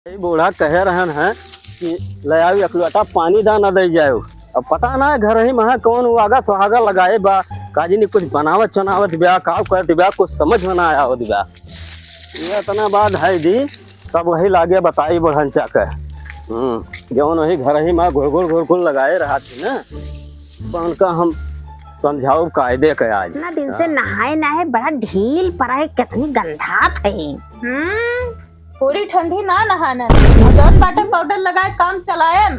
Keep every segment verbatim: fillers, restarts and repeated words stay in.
ई बूढ़ा कहे रहन है कि ले आउ एक लोटा पानी दाना दे जाओ। अब पता ना है घर ही महा कौन उ आगा सुहागा लगाए बा, काजी नी कुछ बनावत चनावत बा, का करत बा, कुछ समझ में ना आवत बा। ये इतना बात है दी, तब वही लागे बताई बुढ़नचा के। हम्म, जौन वही घर ही महा घुरघुर घुरघुर लगाए रहा थी ना, तो उनका हम समझाओ कायदे के आज। इतना दिन से हाँ। नहाए ना है, बड़ा ढील परा है, कितनी गंधात है। हम्म, पूरी ठंडी ना नहानन। और जौन बाटे पाउडर लगाए काम चलायन,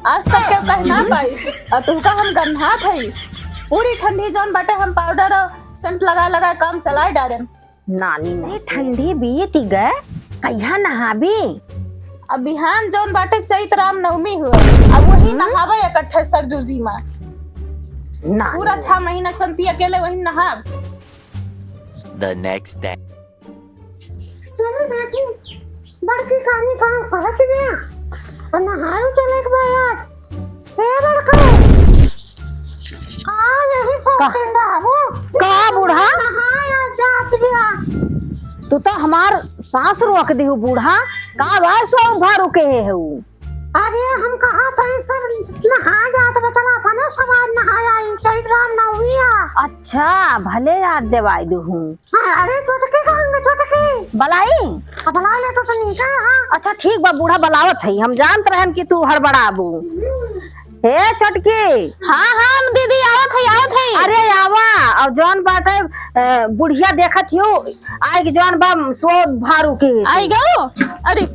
आज तक केहू कह ना पाइस। और तुमका हम गन्हात हई, पूरी ठंडी जौन बाटे हम पाउडर और सेंट लगा लगा काम चलाए डारेन। नानी नहीं, ठंडी बीत गए, कहिया नहाबी? अब बिहान जौन बाटे चैत राम नवमी हुए, अब वही हम्म। नहावे इकट्ठे सरजूजी में। नानी पूरा नहीं। छह महीना संती अकेले वही नहाब। The next day. चलो देखी, बड़की कानी कहाँ फंस गया? और नहाए चले के बा यार। ए बड़का, का यही सब का? चिल्लाबो? का बूढ़ा? नहाए आ जात बिया। तू तो हमार सांस रोक दिहु बूढ़ा। का बा सो भर रुके है उ? अरे हम कहा था ये सब नहा जात बा, चला अपने सब आज नहाए आई, चैत राम नवमी आ। अच्छा, भले याद देवाई दूँ। हाँ, अरे छोटकी कहाँ है, छोटकी? बलाई? अब बला ले तो सुनी का, हाँ। अच्छा ठीक बा, बूढ़ा बलावत है, हम जानत रहन कि तू हड़बड़ाबू। हम्म। हे छोटकी। हाँ, हाँ, हम दीदी आवत है, आवत है। अरे आवा, और जौन बाटे, अ, बुढ़िया देखत हियो, आइ के जौन बा सो भारू के। आई गो? अरे,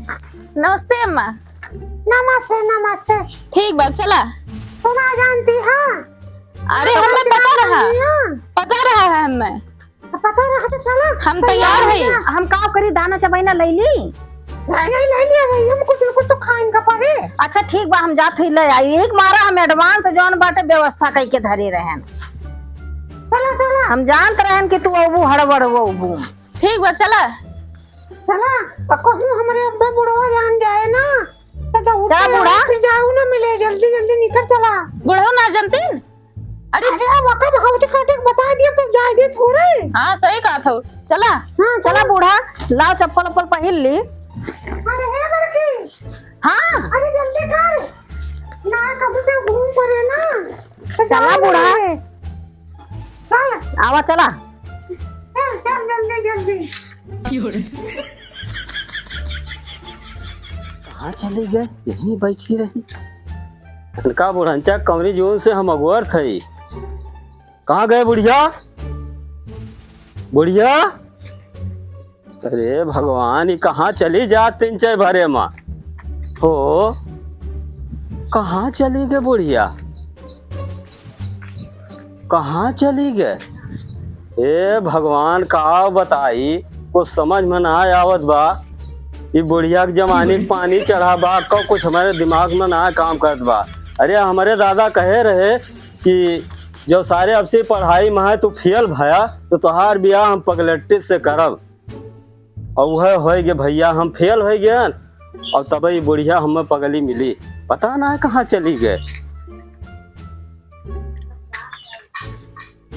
नमस्ते अम्मा। नमस्ते, नमस्ते। ठीक बा, चला। तू ना जानती है? अरे, हमें पता रहा। पता रहा है हमें। पता रहा तो चला। हम तैयार है। हम का करी, दाना चबाई ना लैली? नहीं, नहीं, ले लिया, ले लिया, हम कुछ ना कुछ तो खाइन का पड़े। अच्छा, ठीक बा, हम जात ही ले आई। यही के मारा हम advance जौन बाटे व्यवस्था कई के धरे रहन। चला, चला। हम जानत रहन कि तू अबू हड़बड़ अबू। ठीक बा, चला। चला, आ कहूँ हमरे अब्बा बुढ़वा जान जाए ना, तो, तो उठ चला के बूढ़ा। फिर जाऊ ना मिले, जल्दी, जल्दी निकल चला। बुढ़ऊ ना जानतीन? अरे। अरे, वका भगवती काटे के बता दिया, तो जाए दे थोड़े। हाँ, सही कहत हो। चला। हाँ, चला चला। बूढ़ा, लाओ चप्पल उप्पल पहिर ली। अरे, हे लड़की। हाँ। अरे, जल्दी कर। ना, कभी से घूम पड़े ना। तो चला जाए बूढ़ा। दे। चल। आवा, चला। चल, चल, जल्दी, जल्दी। कहाँ चली गए? यहीं बैठी रही। इनका बुढ़नचा कमरी जून से हम अगोर थई। कहाँ गए बुढ़िया? बुढ़िया? अरे भगवान, ई कहाँ चली जात तीन चार भरे मा? हो, कहाँ चली गए बुढ़िया? कहाँ चली गए? ए भगवान, का बताई, कुछ समझ में ना आवत बा। ई बुढ़िया के जवानी के पानी चढ़ा बा, का कुछ हमरे दिमाग में ना काम करत बा। अरे, हमरे दादा कहे रहे कि जो सारे अब से पढ़ाई में है, तू फेल भया, तो तोहार बियाह हम पगलट्टी से करब। और वह होई गे भैया, हम फेल होई गए और तब ई बुढ़िया हमें पगली मिली, पता ना कहाँ चली गए।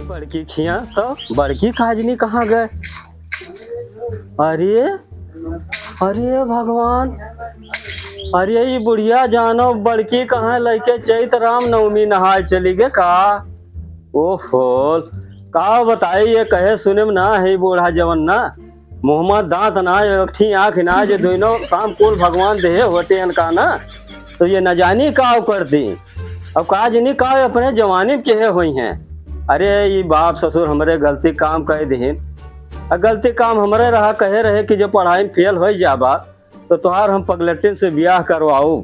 बड़की खिया तो बड़की काजनी कहाँ गए? अरे, अरे भगवान, अरे ई बुढ़िया जानो बड़की कहाँ लइके चैत राम नवमी नहाए चली गए का? ओहो, का बताई, ये कहे सुने में ना है बूढ़ा जवन ना। मुँह मा दाँत ना, एक ठी आँख ना, जे दोनों साम कुल भगवान देहे होते हैं का ना, तो ये न जानी काव कर दी। अब का जानी काव अपने जवानी में केहे होई हैं। अरे, ई बाप ससुर हमरे गलती काम कह दिहिन। आ गलती काम हमरे रहा, कहे रहे कि जो पढ़ाई में फेल होई जाबा, तो तोहार हम पगलटिन से बियाह करवाऊ।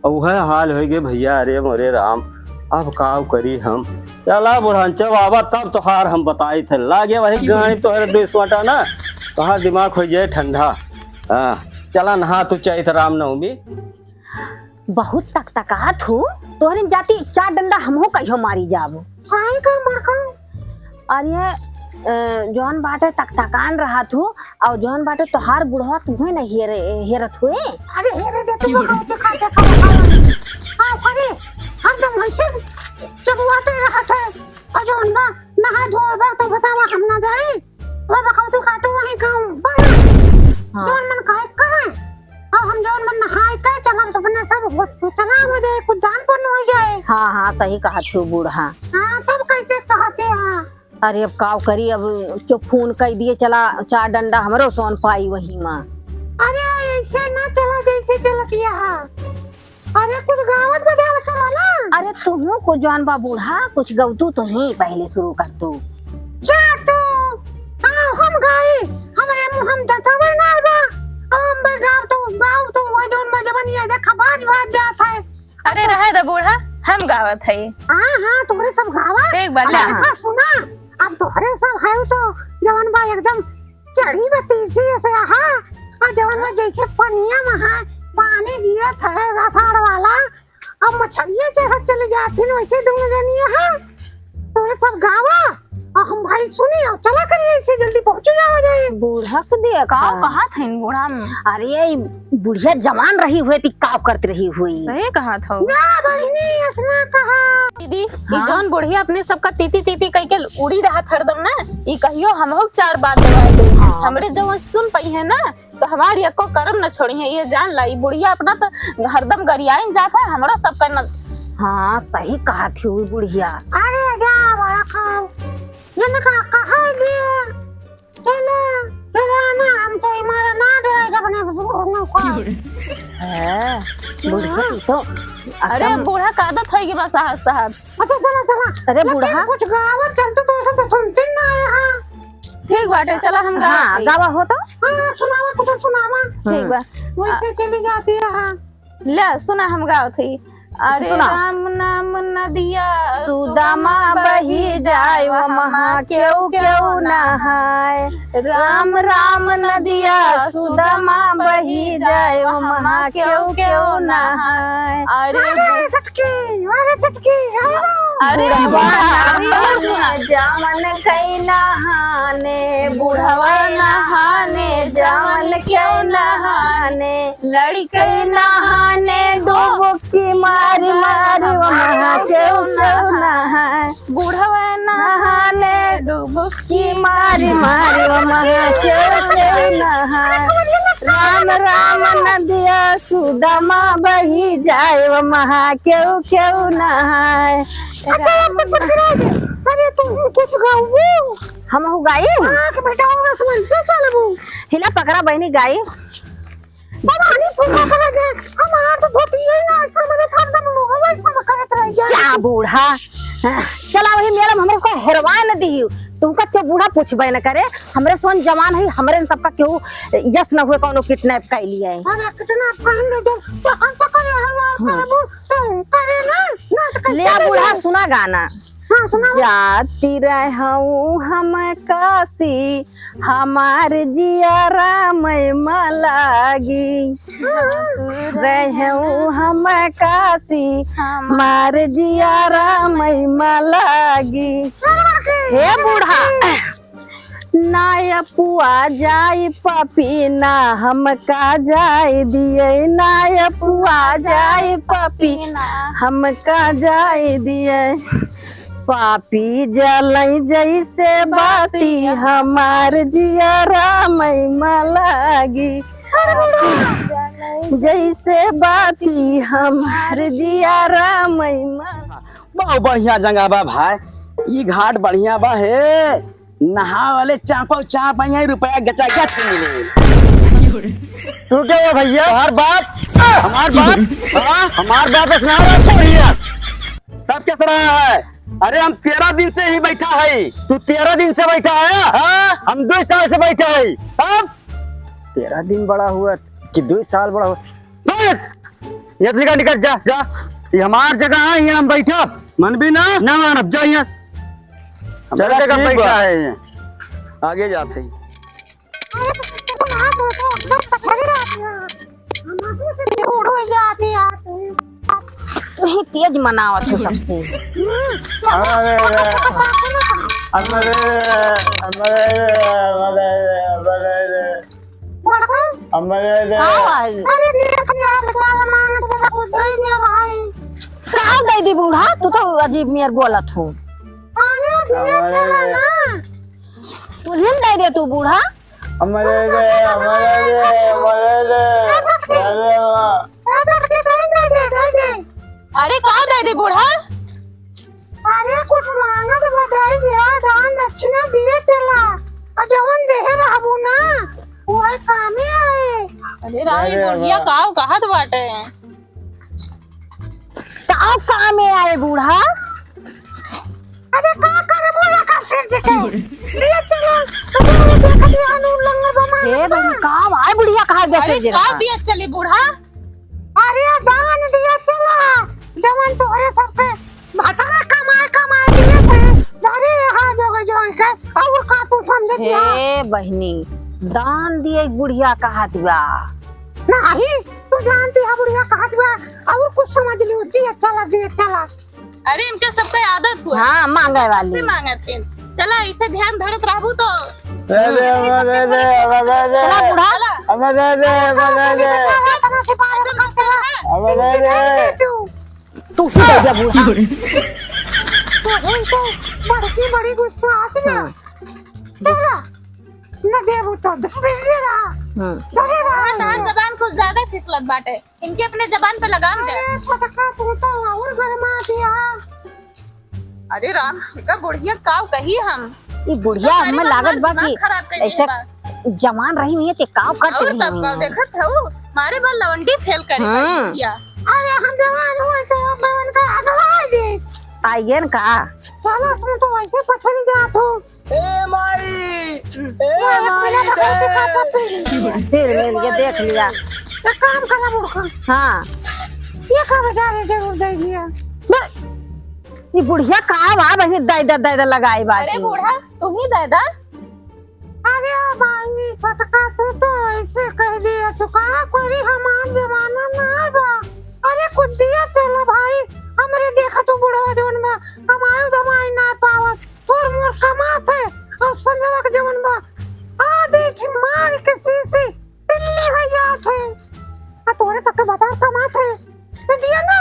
अब वह हाल होई गे भैया, अरे मोरे राम, अब का करी हम? चला बुढ़ान, जब आवा तब तोहार हम बताई थे। लागे वही गाड़ी तोहरे दो स्वाटा ना, तोहार दिमाग हो जाए ठंडा। हाँ, चला नहा तू चैत राम नवमी। बहुत तकतकात हूँ, तोहरे जाती चार डंडा हमहू कहियो मारी जाबो। काहे का बड़का? अरे, अ, जौन बाटे तकतकान रहत हूँ, और जौन बाटे तोहार बुढ़वा तुहे न हेरे, हेरत हुए। अरे हेरे दे तू, खाते खाते खाओ, खाओ। आओ करे, हरदम वैसे चबुआते रहत है। और जौन बा, नहा धोए बा, तो बतावा हम ना जाए। वो बखौती काटो वही काम, बा। हाँ। जौन मन कहे, करे। अब हम जौन मन नहाए के चलब, तो अपने सब हो-, चला हो जाए, कुछ दान पुण्य हो जाए। हाँ, हाँ, सही कहत हो बूढ़ा। हाँ, तब कैसे कहते हैं? अरे, अब काव करी, अब क्यों फोन कर दिए, चला चार डंडा हमरो सोन पाई वही मा। अरे, ऐसे ना चला, जैसे चलत यहाँ। अरे, कुछ गावत बजावत चला ना। अरे, तुहूँ कुछ जौन बा बूढ़ा, कुछ गवतू तो ही पहले शुरू कर तू। जा तू, गाव हम गाई, हमरे मुँह हम दतवे ना बा। अब हम बे गाव तो, गाव तो, वो जौन बा जवन ये देखा, बाज, बाज जात है। अरे, रहे दे बूढ़ा, हम गावत है। हाँ, हाँ, तोहरे सब गावा। ठीक बा, अरे, ला। देखा, सुना, अब तोहरे सब है तो जवन बा एकदम चढ़ी बा तीसी से, हाँ, और जवन बा जैसे पनिया में है, पानी गिरत है आषाढ़ वाला, अब मछरिये चढ़त चली जात हिन, वैसे दोनों जनिया है। तोहरे सब गावा, और हम भाई सुनी, और चला करिए, ऐसे जल्दी पहुँच जावा जाए। बूढ़ा के देखा। का कहा थे बूढ़ा में? अरे, ई बुढ़िया जवान रही हुई थी, का करत रही हुई? सही कहा था। ना बहिनी, ऐसना कहा। दीदी, ई हाँ? जौन बुढ़िया अपने सबका तीती तीती कह के उड़ी रहा हरदम ना, ई कहियो हमहू के चार बात देवाए दे। हाँ। हमरे जवन सुन पइहैं ना, तो हमार एको करम न छोड़िहैं। ये जान ला, ई बुढ़िया अपना तो हरदम गरियाइन जात है, हमरो सबका न। हाँ, सही कहत ही बुढ़िया। अरे जा, बड़ा खाओ। ये ना का, कहा लिए? चले, चले ना, हम तो हमारा ना डरे जब ने उनको। है, बुढ़िया तू तो अरे, एकदम बूढ़ा का आदत है कि बस सहज, सहज। अच्छा, चला, चला। अरे, लेकिन बूढ़ा। कुछ गावत चलते तो ऐसे तो सुनते ना आए हैं। ठीक बाटे, चला हम गावत हाँ, हई। गावा हो तो। हाँ, सुनावा, कुछ सुनावा। ठीक बा। वैसे चली जाती है, हाँ। ले, सुना, हम गावत हई। अरे सुना। राम नाम नदिया सुदामा बही जाए, वहाँ केहू केहू नहाए। राम राम नदिया सुदामा बही जाए, वहाँ केहू केहू नहाए। अरे अरे छोटकी, अरे छोटकी, अरे। अरे बुढ़वा वाह, नाम और सुना। जावन कई नहाने, बुढ़वा नहाने, जावन क्यों नहाने। लड़के नहाने डुबकी मारी मारी, वहाँ केहू केहू नहाए। बुढ़वा नहाने डुबकी मारी मारी, वहाँ केहू केहू नहाए। राम राम नदिया सुदामा बही जाए, वहाँ केहू केहू नहाए। अच्छा, अब कुछ गिरा दे। अरे, तू कुछ गाऊ। हमहू गाई? आँख मिटाओ, बस वैसे चलबू। हिला पकड़ा बहिनी गाई। पता नहीं तू का करे दे, हमार तो धोती यही ना, ऐसा मैंने था, एकदम लोगों ऐसा में करत रह गया। जा बूढ़ा। चला वही मैडम, हमरे को हेरवा न दिही। तुमका क्यों बूढ़ा पूछबे न करे? हमरे सोन जवान है, हमरे न सबका क्यों यस न हुए, कौनो किडनैप कर लिया है। अरे कितना पहन ले दे, तो हम तो करे हलवा हम्म। करबू, तो करे ना, ना तो कैसे ले दे बूढ़ा, दे? सुना गाना। हाँ, सुनाओ। जाति रहूं हम काशी, हमार जियारा मई मा लागी। रहूं हम काशी, हमार जियारा मई मा लागी। हे बूढ़ा, ना अपुआ जाई पापी, ना हमका जाए दिए, ना अपुआ जाई पापी, हमका जाए दिए। पापी जलई जैसे बाती, हमार जियारा मई मा लागी। जैसे बाती, हमार जियारा मई मा। बहुत बढ़िया जगह बा भाई, ई घाट बढ़िया बा हे। नहा वाले चापो चाप आई है, रुपया गचा गच मिले। तू क्या हुआ भैया? हमार बाप, हमार बाप, हाँ? हमार बाप इस नाम रहा बढ़िया। तब कैसे रहा है? अरे हम तेरह दिन से ही बैठा है। तू तेरह दिन से बैठा है? हाँ, हम दो साल से बैठा है। तब तेरह दिन बड़ा हुआ कि दो साल बड़ा हुआ? बस! ये निकल, निकल, जा, जा। ये हमार जगह है, यहाँ हम बैठब। मन भी ना? ना मानब, जा यहाँ से। हमार चला, जगह ठीक बैठा बा। है ये। आगे जाते ही। तू ही तेज मनावत हो सबसे। अरे, अरे, अरे, अरे, अरे। बड़का? अम्मा दे दे। हाँ भाई। अरे देख यार, बेचारा मांगत बा, कुछ दे दे भाई। का दे दी बूढ़ा? तू तो अजीब नियर बोलत हो। अरे दिया अम्मा दे चला दे। ना। तू ही दे दे तू बूढ़ा। अम्मा दे दे, अम्मा दे दे, अम्मा दे दे। अरे वाह। अरे, का दे दे बूढ़ा? अरे, कुछ मांगत बा, दे दिया, दान दक्षिणा दिए चला। और जवन देहे रहबू ना, वही कामे आए। अरे राम, अरे बुढ़िया वाह। का कहत बाटे? का कामे आए बूढ़ा? अरे का करबू एकर सिर जी के? दिए चलो, तो तू देख दिया नून लंगड़ बमा। हे बहन, का भाई बुढ़िया कहा गया अरे सिर जी का का? दिया चली बूढ़ा? अरे दान दिए चला, जवन तोहरे सबके भतरा कमाए कमाए दिए थे, धरे यहाँ जोगे जोगे के, और का तू समझे दिया? हे बहनी, दान दिए बुढ़िया कहा दिया। नहीं, तू जानती है बुढ़िया कहा दिया, और कुछ समझ लियो, दिए चला, दिए चला। अरे, इनके सबके आदत हुआ। हाँ, मांगे वाली। सबसे मांगत के। चला, इसे ध्यान धरत रहबू तो। दे दे, हमें दे दे, हमें दे दे। चला, बूढ़ा। हमें दे दे, हमें दे दे। हमें दे दे। तू ही दे दे, बूढ़ा। तो हम तो बड़की बड़ी गुस्सा आती ना। हाँ। चला, न देबू तो धरे रहा। हाँ। धरे रहा। हाँ, तहार जबान कुछ ज्यादा फिसलत बाटे। इनके अपने जबान पे लगाम दे। अरे, फटका तू तो और गरमा दिया। अरे राम, एकर बुढ़िया काव कही हम। ई बुढ़िया तो हमें लागत बा कि ऐसे जवान रही नहीं है, ते काव करते और रही तब काव देखत हऊ, मारे बार लवंडी फेल करे हम्म। बुढ़िया। अरे हम जवान हुए तो अब उनका अगवा दे। आइए न का? चलो, तुम तो वैसे पछड़ जात हो। ए माई, ए माई, दे। फिर मिल के देख लिया। एक काम करा बूढ़ा। हाँ। ये का बेचारे जरूर दे दिया। बे, ये बुढ़िया का बा बहिनी, दे दे, दे दे लगाई बा अरे की। बूढ़ा, तू ही दे दे। अरे भाई, छोटका तू तो ऐसे कह दिया, तू का करी, हमार जमाना ना बा। अरे कुछ दिया चलो भाई, हमरे देखा तू बुढ़वा जौन बा, कमाई धमाई ना पावत। तोर मोर कमात है, और संजवा के जवन बा, आधी थी मार के सीसी पिल्ली हो जात है। आ तोरे तक तो बताओ कमात है, तो दिया ना।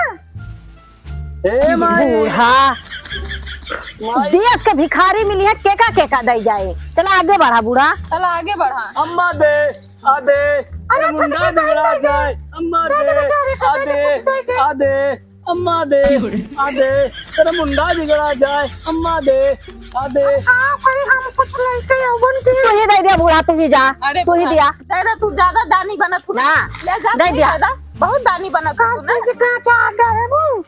ए माई। बूढ़ा। माई। देश के भिखारी मिली है, केका केका दई जाए। चला आगे बढ़ा बूढ़ा। चला आगे बढ़ा। अम्मा दे, आ दे, अरे अरे मुंडा छोटका बिगड़ा दे, जाए, अम्मा दे दे, दे, बेचारे आ दे, दे, दे, दे। आ दे। अम्मा दे, आ दे, तेरा मुंडा बिगड़ा जाए, अम्मा दे, आ दे। का करी हम कुछ लइके अउबन की। तू ही दे दिया बूढ़ा, तू ही जा, अरे तू ही बूढ़ा, दिया। ज्यादा तू ज्यादा दानी बनत हो। ना, ले जा, दे तू ही दिया। ज्यादा, बहुत दानी बनत हो तू ना। कासे जी का क्या डरे बू?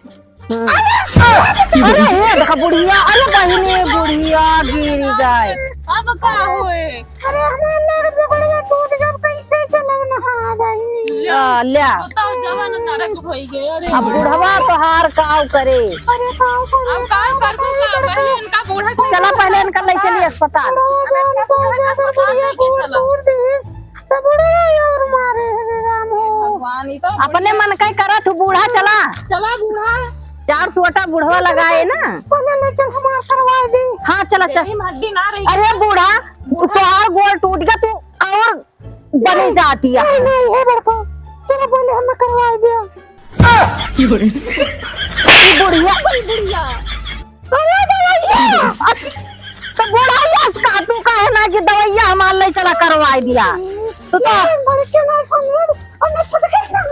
हम्म। अरे, अरे, हे देखा बुढ़िया, अरे बहिनी बुढ़िया गिर जाए। अब का होए? अरे, हमार लड़ झगड़िया टूट गब, कैसे चलब नहा दही? ल्या, ल्या। बताओ, जवान नरक होई गए, अरे। अब बुढ़वा तोहार काव करे? अरे, काव करे? अब काव करबू का? पहले इनका बूढ़ा से चला, पहले इनका ले चली अस्पताल। अब इनका बूढ़ा के अस्पताल लेके चलो। तोड़ दे, तो बुढ़वा और मारे, हे राम हो। भगवान, ई तो अपने मन का ही करत हूँ, बूढ़ा चला। चला बूढ़ा। चार सौ अटा बुढ़वा लगाए ना। पहले ले चल, हमार करवा दे। हाँ, चला, चल। तेरी हड्डी ना रही। अरे बूढ़ा, तोहार गोड़ टूट गया, तू और बनी जाती है। नहीं, नहीं, हे बड़को, चलो पहले हमें करवा दिया। ई बुढ़िया। ई बुढ़िया। अरे दवैया! तो बुढ़ाइया से का तू कहे ना कि दवैया हमार ले चला करवाई दिया। तू तो ये बड़के ना समझ, और मैं खुद के समझ।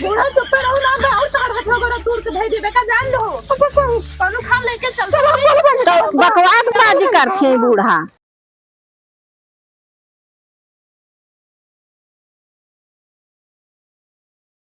बूढ़ा चुप रहो ना, मैं और चार हाथ वगैरह तोड़ के धई देबे का, जान लो। अच्छा, चल। कौनो खा लेके चल। चलो, चलो, चलो। तो बकवास बाजी करती है बूढ़ा।